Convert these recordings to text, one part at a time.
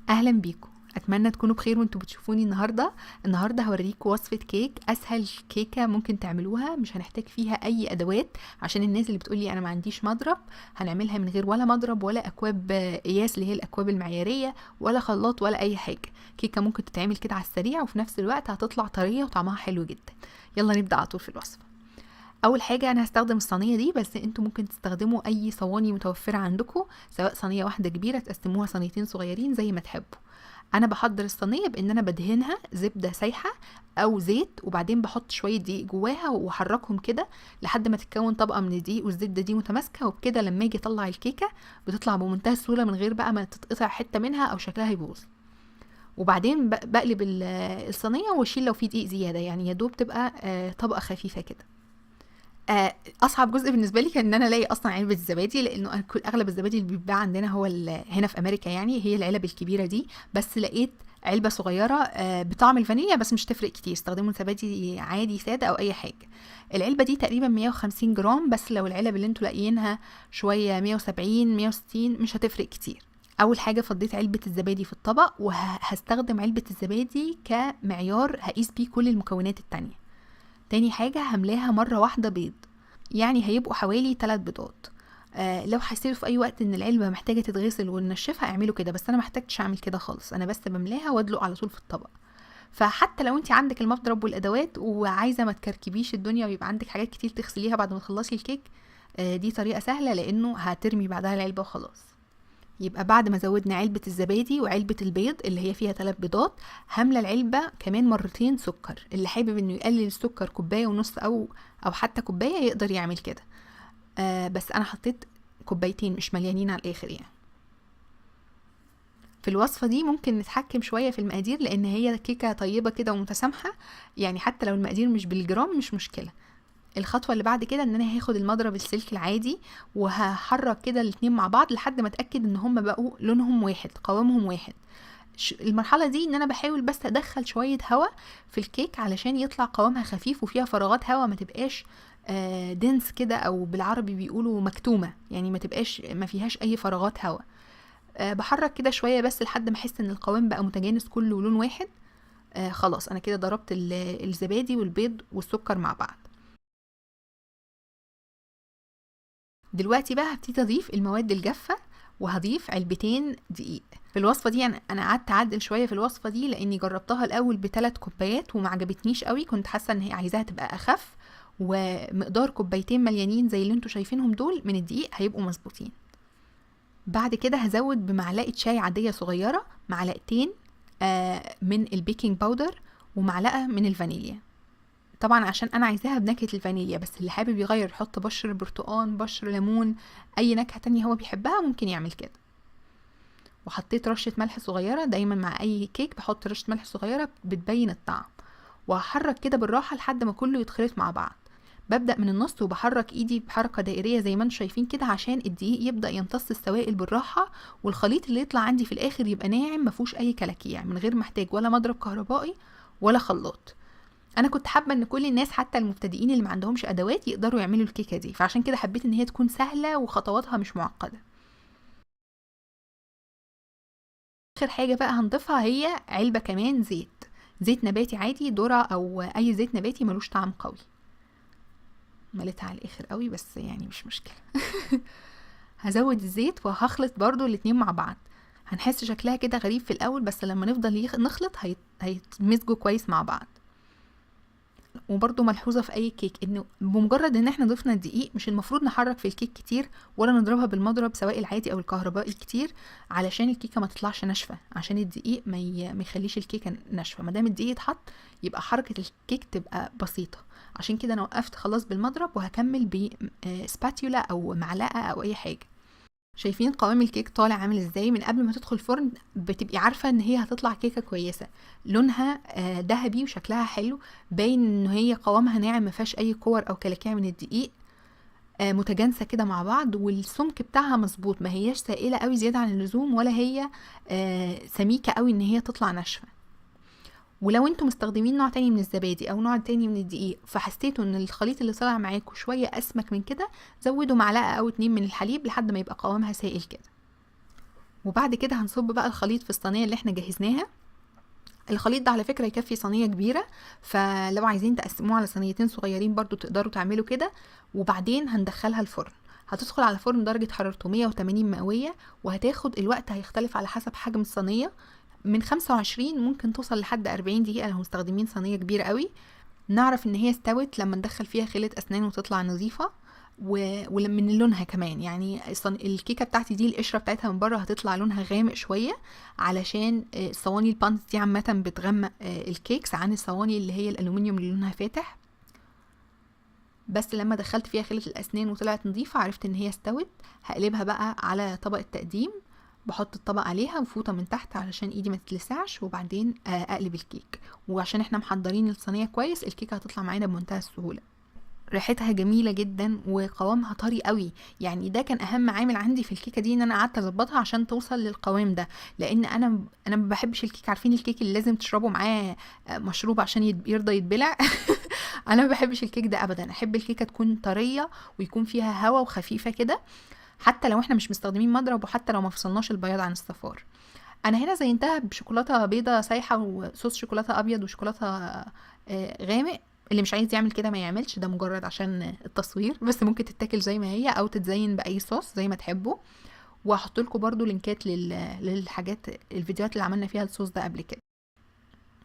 اهلا بيكم، اتمنى تكونوا بخير وانتوا بتشوفوني النهارده. النهارده هوريكم وصفه كيك، اسهل كيكة ممكن تعملوها، مش هنحتاج فيها اي ادوات. عشان الناس اللي بتقولي انا ما عنديش مضرب، هنعملها من غير ولا مضرب ولا اكواب قياس اللي هي الاكواب المعياريه، ولا خلاط ولا اي حاجة. كيكة ممكن تتعمل كده على السريع، وفي نفس الوقت هتطلع طرية وطعمها حلو جدا. يلا نبدا على طول في الوصفة. اول حاجة انا هستخدم الصينية دي، بس انتوا ممكن تستخدموا اي صواني متوفرة عندكم، سواء صينية واحدة كبيرة تقسموها صينيتين صغيرين زي ما تحبوا. انا بحضر الصينية بان انا بدهنها زبدة سايحه او زيت، وبعدين بحط شوية دقيق جواها واحركهم كده لحد ما تتكون طبقه من الدقيق والزبده دي متماسكة. وبكده لما اجي اطلع الكيكه بتطلع بمنتهى السهولة من غير بقى ما تتقطع حتة منها او شكلها يبوظ. وبعدين بقلب الصينية واشيل لو في دقيق زيادة، يعني يا دوب تبقى طبقه خفيفة كده. اصعب جزء بالنسبة لي كان ان انا الاقي اصلا علبة الزبادي، لانه أنا اغلب الزبادي اللي بيتباع عندنا هو هنا في امريكا، يعني هي العلب الكبيرة دي. بس لقيت علبة صغيرة بطعم الفانيليا، بس مش تفرق كتير، استخدموا زبادي عادي ساده او اي حاجة. العلبة دي تقريبا 150 جرام، بس لو العلب اللي انتوا لاقيينها شوية 170 160 مش هتفرق كتير. اول حاجة فضيت علبة الزبادي في الطبق، وهستخدم علبة الزبادي كمعيار هقيس بيه كل المكونات التانية. تاني حاجة هملاها مرة واحدة بيض، يعني هيبقوا حوالي 3 بيضات. لو حسيتوا في اي وقت ان العلبة محتاجه تتغسل وننشفها اعملوا كده، بس انا ما احتاجتش اعمل كده خالص، انا بس بملاها وادلق على طول في الطبق. فحتى لو انت عندك المضرب والادوات وعايزه ما تكركبيش الدنيا ويبقى عندك حاجات كتير تغسليها بعد ما تخلصي الكيك، دي طريقه سهلة لانه هترمي بعدها العلبة وخلاص. يبقى بعد ما زودنا علبة الزبادي وعلبة البيض اللي هي فيها 3 بيضات، هملى العلبة كمان مرتين سكر. اللي حابب انه يقلل السكر كوباية ونص او حتى كوباية يقدر يعمل كده، بس انا حطيت كوبايتين مش مليانين على الاخر. يعني في الوصفة دي ممكن نتحكم شوية في المقادير، لان هي كيكة طيبة كده ومتسامحة، يعني حتى لو المقادير مش بالجرام مش مشكلة. الخطوة اللي بعد كده ان انا هاخد المضرب السلك العادي وهحرك كده الاتنين مع بعض لحد ما اتأكد ان هم بقوا لونهم واحد قوامهم واحد. المرحلة دي ان انا بحاول بس ادخل شوية هواء في الكيك علشان يطلع قوامها خفيف وفيها فراغات هواء، ما تبقاش دنس كده، او بالعربي بيقولوا مكتومة، يعني ما تبقاش ما فيهاش اي فراغات هواء. بحرك كده شوية بس لحد ما احس ان القوام بقى متجانس كله ولون واحد. خلاص انا كده ضربت الزبادي والبيض والسكر مع بعض. دلوقتي بقى هبتدي اضيف المواد الجافه، وهضيف علبتين دقيق. في الوصفة دي انا قعدت اعدل شوية في الوصفة دي لاني جربتها الاول بثلاث كوبايات وما عجبتنيش قوي، كنت حاسه ان هي عايزاها تبقى اخف، ومقدار كوبايتين مليانين زي اللي انتوا شايفينهم دول من الدقيق هيبقوا مظبوطين. بعد كده هزود بمعلقه شاي عادية صغيرة معلقتين من ال baking powder ومعلقة من الفانيليا، طبعا عشان انا عايزاها بنكهه الفانيليا، بس اللي حابب يغير يحط بشر برتقان، بشر ليمون، اي نكهة تانية هو بيحبها ممكن يعمل كده. وحطيت رشه ملح صغيرة، دايما مع اي كيك بحط رشه ملح صغيرة بتبين الطعم. وهحرك كده بالراحة لحد ما كله يتخلط مع بعض. ببدا من النص وبحرك ايدي بحركة دائريه زي ما انتم شايفين كده عشان الدقيق يبدا يمتص السوائل بالراحة، والخليط اللي يطلع عندي في الاخر يبقى ناعم ما فيهوش اي كلاكيع، من غير محتاج ولا مضرب كهربائي ولا خلاط. انا كنت حابة ان كل الناس حتى المبتدئين اللي ما عندهمش ادوات يقدروا يعملوا الكيكه دي، فعشان كده حبيت ان هي تكون سهلة وخطواتها مش معقدة. اخر حاجة بقى هنضيفها هي علبة كمان زيت، زيت نباتي عادي، ذره او اي زيت نباتي ملوش طعم قوي. مليتها على الاخر قوي بس يعني مش مشكلة. هزود الزيت وهخلط برضو الاتنين مع بعض. هنحس شكلها كده غريب في الاول، بس لما نفضل نخلط هيتمزجوا كويس مع بعض. وبرضو ملحوظة في أي كيك إنه بمجرد إن إحنا ضفنا الدقيق مش المفروض نحرك في الكيك كتير ولا نضربها بالمضرب سواء العادي أو الكهربائي كتير، علشان الكيكة ما تطلعش ناشفة، عشان الدقيق ما يخليش الكيكة ناشفة. ما دام الدقيق اتحط يبقى حركة الكيك تبقى بسيطة. عشان كده أنا وقفت خلاص بالمضرب وهكمل ب spatula أو معلقة أو أي حاجة. شايفين قوام الكيك طالع عامل ازاي؟ من قبل ما تدخل الفرن بتبقي عارفة ان هي هتطلع كيكة كويسة، لونها ذهبي وشكلها حلو، باين ان هي قوامها ناعم ما فيهاش اي كور او كلاكيع من الدقيق، متجانسة كده مع بعض، والسمك بتاعها مظبوط، ما هياش سائلة قوي زيادة عن اللزوم ولا هي سميكة قوي ان هي تطلع ناشفة. ولو انتم مستخدمين نوع تاني من الزبادي او نوع تاني من الدقيق فحسيتوا ان الخليط اللي طلع معاكم شوية اسمك من كده، زودوا معلقه او 2 من الحليب لحد ما يبقى قوامها سائل كده. وبعد كده هنصب بقى الخليط في الصينية اللي احنا جهزناها. الخليط ده على فكرة يكفي صينية كبيرة، فلو عايزين تقسموه على صينيتين صغيرين برضو تقدروا تعملوا كده. وبعدين هندخلها الفرن، هتدخل على فرن درجة حرارته 180 مئوية، وهتاخد الوقت هيختلف على حسب حجم الصينية، من 25 ممكن توصل لحد 40 دقيقة لو مستخدمين صينية كبيرة قوي. نعرف ان هي استوت لما ندخل فيها خلة اسنان وتطلع نظيفة، ومن لونها كمان. يعني الكيكة بتاعتي دي القشرة بتاعتها من بره هتطلع لونها غامق شوية، علشان صواني البانز دي عامة بتغمق ال cakes عن الصواني اللي هي الالومنيوم اللي لونها فاتح. بس لما دخلت فيها خلة الاسنان وطلعت نظيفة عرفت ان هي استوت. هقلبها بقى على طبق التقديم، بحط الطبق عليها وفوطة من تحت علشان ايدي ما تتلسعش، وبعدين اقلب الكيك. وعشان احنا محضرين الصينية كويس الكيكة هتطلع معانا بمنتهى السهولة. ريحتها جميلة جدا وقوامها طري قوي، يعني ده كان اهم عامل عندي في الكيكة دي ان انا قعدت اظبطها عشان توصل للقوام ده، لان انا ما بحبش الكيك. عارفين الكيك اللي لازم تشربه معاه مشروب عشان يرضى يتبلع؟ انا ما بحبش الكيك ده ابدا. احب الكيكة تكون طرية ويكون فيها هوا وخفيفة كده، حتى لو احنا مش مستخدمين مضرب وحتى لو ما فصلناش البياض عن الصفار. انا هنا زينتها بشوكولاته بيضة سايحه وصوص شوكولاتة ابيض وشوكولاته غامق. اللي مش عايز يعمل كده ما يعملش، ده مجرد عشان التصوير، بس ممكن تتاكل زي ما هي او تتزين باي صوص زي ما تحبوا. وهحط لكم برده لينكات للحاجات الفيديوهات اللي عملنا فيها الصوص ده قبل كده.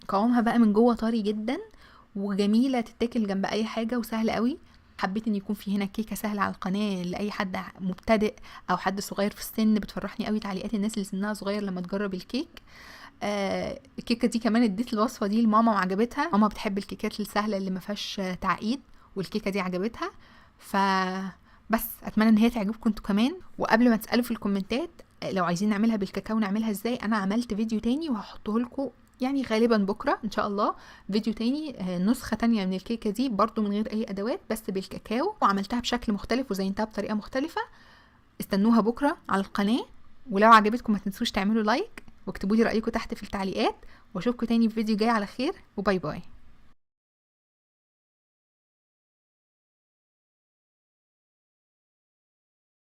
قوامها بقى من جوه طري جدا وجميلة، تتاكل جنب اي حاجة وسهلة قوي. حبيت ان يكون في هنا كيكة سهلة على القناة لاي حد مبتدئ او حد صغير في السن. بتفرحني قوي تعليقات الناس اللي سنها صغير لما تجرب الكيك. الكيكه دي كمان اديت الوصفة دي لماما وعجبتها، ماما بتحب الكيكات السهلة اللي ما فيهاش تعقيد، والكيكه دي عجبتها. فبس اتمنى ان هي تعجبكم انتوا كمان. وقبل ما تسالوا في الكومنتات لو عايزين نعملها بالكاكاو نعملها ازاي، انا عملت فيديو تاني وهحطه لكم يعني غالبا بكرة ان شاء الله، فيديو تاني نسخة تانية من الكيكة دي برضو من غير اي ادوات بس بالكاكاو، وعملتها بشكل مختلف وزينتها بطريقة مختلفة. استنوها بكرة على القناة، ولو عجبتكم ما تنسوش تعملوا like واكتبوا لي رأيكم تحت في التعليقات، واشوفكم تاني في فيديو جاي على خير، و bye bye.